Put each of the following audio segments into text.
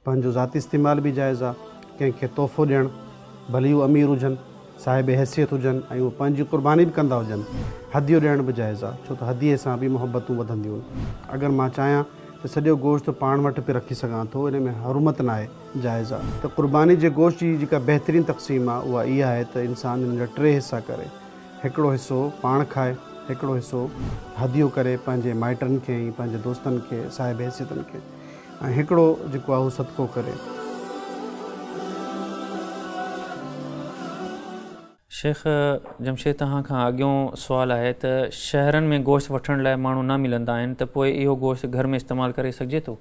پنهنجو ذاتي استعمال به جائز آ، ڪنهن کي تحفو ڏيڻ، ڀلي هو امير هجن، صاحب حيثيت هجن ۽ اهي پنهنجي قرباني به ڪندا هجن، هديو ڏيڻ به جائز آ، ڇو ته هديي سان به محبتون وڌنديون. اگر مان چاهيان ته سڄو گوشت پاڻ وٽ به رکي سگهان ٿو، ان ۾ حرمت ناهي، جائز آ. ته قرباني جي گوشت جي جيڪا بهترين تقسيم آ، اها اها آهي ته انسان ان جا ٽي حصا ڪري. هڪڙو حصو پاڻ کائي، هڪڙو حصو هديو ڪري پنهنجي مائٽن کي ۽ پنهنجي دوستن کي، صاحب حيثيتن کي ۽ هڪڙو جيڪو آهي اهو صدقو ڪري. شيخ جمشيد توهان کان اڳيون سوال آهي ته شهرن ۾ گوشت وٺڻ لاء ماڻهو نه ملندا آهن ته پوء اهو گوشت گهر ۾ استعمال ڪري سگهجي ٿو؟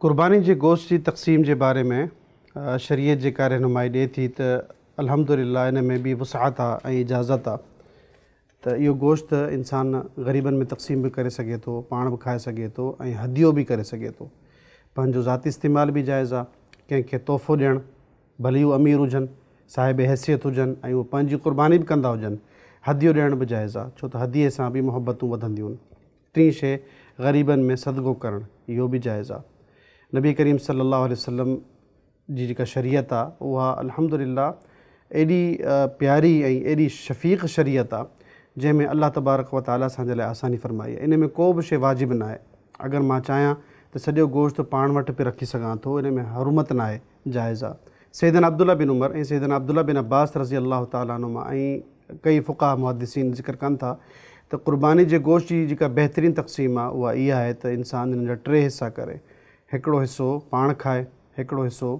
قرباني جي گوشت جي تقسيم جي باري ۾ شريعت جيڪا رهنمائي ڏئي ٿي ته الحمدلله ان ۾ به وسعت آ ۽ اجازت آ ته اهو گوشت انسان غريبن ۾ تقسيم به ڪري سگهي ٿو، پاڻ به کائي سگهي ٿو ۽ هديو به ڪري سگهي ٿو. پنهنجو ذاتي استعمال به جائز آ، ڪنهن کي تحفو ڏيڻ، ڀلي هو امير هجن، صاحب حيثيت هجن ۽ اهي پنهنجي قرباني به ڪندا هجن، هديو ڏيڻ به جائز آ، ڇو ته هديي سان به محبتون وڌنديون. ٽين شيء غريبن ۾ صدقو ڪرڻ، اهو به جائز آ. نبي ڪريم صلي الله عليه وسلم جي جيڪا شريعت آ اها الحمد لله ايڏي پياري ۽ ايڏي شفيق شريعت آ جنهن ۾ الله تبارڪ و تعاليٰ اسان جي لاء آساني فرمائي آ. ان ۾ ڪو به شيء واجب ناهي. اگر مان چاهيان ته سڄو گوشت پاڻ وٽ به رکي سگهان ٿو، ان ۾ حرمت ناهي، جائز آ. سيدنا عبدالله بن عمر ۽ سيدنا عبدالله بن عباس رضي الله تعالٰي عنهما ۽ ڪئي فقها محدثين ذڪر ڪن ٿا ته قرباني جي گوشت جي جيڪا بهترين تقسيم آ اها اها آهي ته انسان ان جا ٽي حصا ڪري. هڪڙو حصو پاڻ کائي، هڪڙو حصو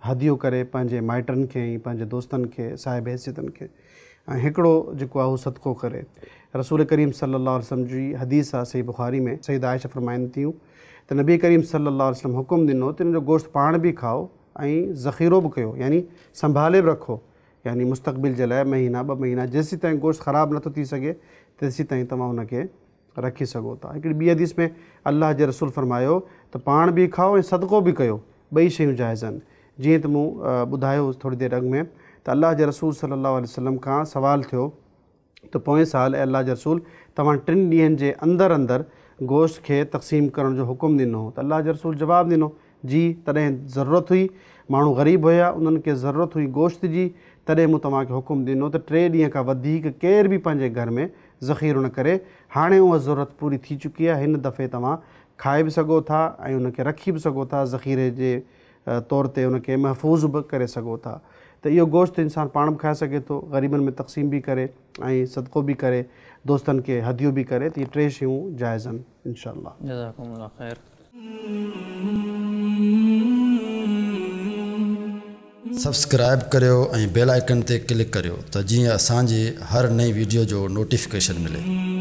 هديو ڪري پنهنجي مائٽن کي ۽ پنهنجي دوستن کي، صاحب حيثيتن کي ۽ هڪڙو جيڪو آهي اهو صدقو ڪري. رسول ڪريم صلي الله عليه وسلم جي حديث آهي صحيح بخاري ۾، سيده عائشه فرمائن ٿيون ته نبي ڪريم صلي الله عليه وسلم حڪم ڏنو ته ان جو گوشت پاڻ به کائو ۽ ذخيرو به ڪيو يعني سنڀالي به رکو يعني مستقبل جي لاء مهينا ٻه مهينا جيسيتائين گوشت خراب نٿو ٿي سگهي تيسيتائين توهان ان کي رکي سگهو ٿا. هڪڙي ٻي حديث ۾ الله جي رسول فرمايو ته پاڻ به کائو ۽ صدقو به ڪيو، ٻئي شيون جائز آهن. جيئن ته مون ٻڌايو ٿوري دير اڳ ۾ ته الله جي رسول صلي الله عليه وسلم کان سوال ٿيو ته پوئين سال اي الله جي رسول توهان ٽن ڏينهن جي اندر اندر گوشت کي تقسيم ڪرڻ جو حڪم ڏنو هو ته الله جي رسول جواب ڏنو جي تڏهن ضرورت هئي، ماڻهو غريب هيا، انهن کي ضرورت هئي گوشت جي، تڏهن مون توهان کي حڪم ڏنو ته ٽي ڏينهن کان وڌيڪ ڪير به پنهنجي گهر ۾ ذخيرو نه ڪري، هاڻي اها ضرورت پوري ٿي چڪي آهي، هن دفعي توهان کائي به سگهو ٿا ۽ ان کي رکي به سگهو ٿا، ذخيري جي طور تي ان کي محفوظ به ڪري سگهو ٿا ته اهو گوشت انسان پاڻ به کائي سگهي ٿو، غريبن ۾ تقسيم به ڪري ۽ صدقو به ڪري، دوستن کي هديو به ڪري ته اهي ٽي شيون جائز آهن انشاء الله. جزاڪم الله خير. سبسڪرائيب ڪريو ۽ بيل آئيڪن تي ڪلڪ ڪريو ته جيئن اسان جي هر نئين ويڊيو جو نوٽيفڪيشن ملي.